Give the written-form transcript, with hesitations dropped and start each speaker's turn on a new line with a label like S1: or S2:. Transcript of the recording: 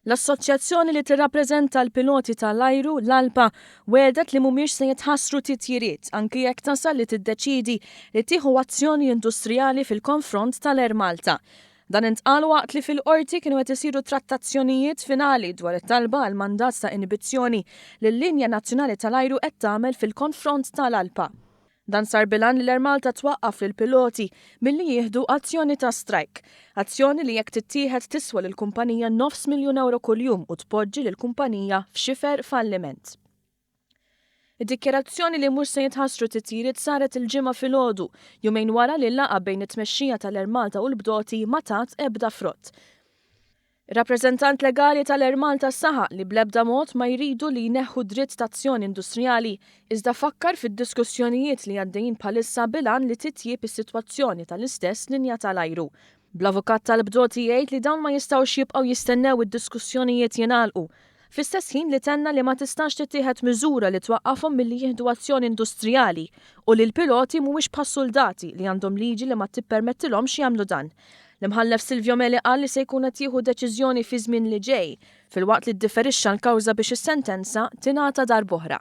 S1: L-assoċjazzjoni li tirrappreżenta l-piloti tal-ajru, l-ALPA, wegħdet li mhumiex se jitħassru titjiriet anki jekk tasal li tiddeċiedi li tieħu azzjoni industrijali fil-konfront tal-Air Malta. Dan intqal waqt li fil-Qorti kienu qed isiru trattazzjonijiet finali dwar it-talba għal mandat ta' inibizzjoni li l-linja nazzjonali tal-ajru qed tagħmel fil-konfront tal-ALPA. Dan sar bil-għan li l-Air Malta twaqqaf lill-piloti milli jieħdu azzjoni ta' strajk. Azzjoni li jekk tittieħed tiswa lill-kumpanija nofs miljun ewro kuljum u tpoġġi lill-kumpanija f'xifer falliment. Id-dikjarazzjoni li mhux se jitħassru titjiriet saret il-Ġimgħa filgħodu, jumejn wara li l-laqgħa bejn it-tmexxija tal-Air Malta u l-bdoti ma tat ebda frott. Ir-rappreżentant legali tal-Air Malta saħaq li bl-ebda mod ma jridu li jneħħu d-dritt ta' azzjoni industrijali, iżda fakkar fid-diskussjonijiet li għaddejjin bħalissa bil-għan li titjieb is-sitwazzjoni tal-istess linja tal-ajru. Bl-avukat tal-bdoti jgħid li dawn ma jistgħux jibqgħu jistennew id-diskussjonijiet jingħalqu Fl-istess ħin li tenna li ma tistax tittieħed miżura li twaqqafhom milli jieħdu azzjoni industrijali u li l-piloti mhuwiex bħas-suldati li għandhom liġi li ma tippermettilhomx jagħmlu dan. L-Imħallef Silvio Meli qal li se jkun qed jieħu deċiżjoni fiż-żmien li ġej, filwaqt li ddiferixxa l-kawża biex is-sentenza tingħata darb'oħra.